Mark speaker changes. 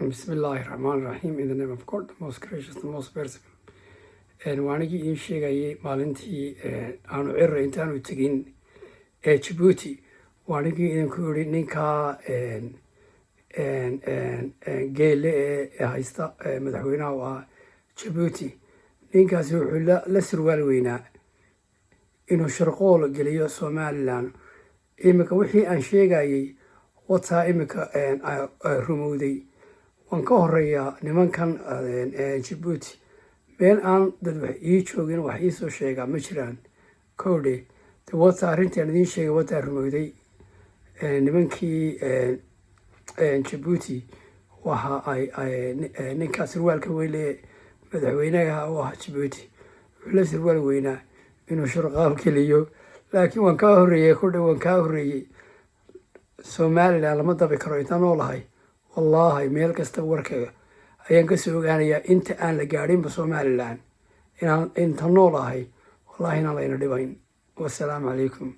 Speaker 1: Bismillaahi Raxmaani Raxiim. In the name of God, the most gracious, the most merciful. Waa anigii idiin sheegayay maalintii aanu Cirro intaanu tegin ee Jabuuti. Waa anigii idinku yidhi ninkaa Geele ee haysta madaxweynaha u ah Jabuuti, ninkaasi wuxuu la surwaal weynaa inuu sharqool geliyo Somaliland. Iminka wixii aan sheegayay wataa iminka rumowday. Waan ka horeeyaa nimankan Jabuuti. Meel aan dad wax ii joogin wax iisoo sheegaa ma jiraan kowdhe. De wata arrintaan idiin sheegay wataa rumowday. Nimankii Jabuuti waxa ay ninkaa surwaalka weyle madaxweynaha u ah Jabuuti wuxuu la surwaal weynaa inuu shurqaal geliyo, laakiin waan kaa horreeyey kudhe, waan kaa horreeyey. Somaliland lama dabi karo intaan noolahay. Wallaahi, meel kasta warkaga ayaan kasoo ogaanayaa inta aan la gaadhinba Somaliland. Inaan inta noolahay, wallahi inaan layna dhibayn. Wasalaamu calaykum.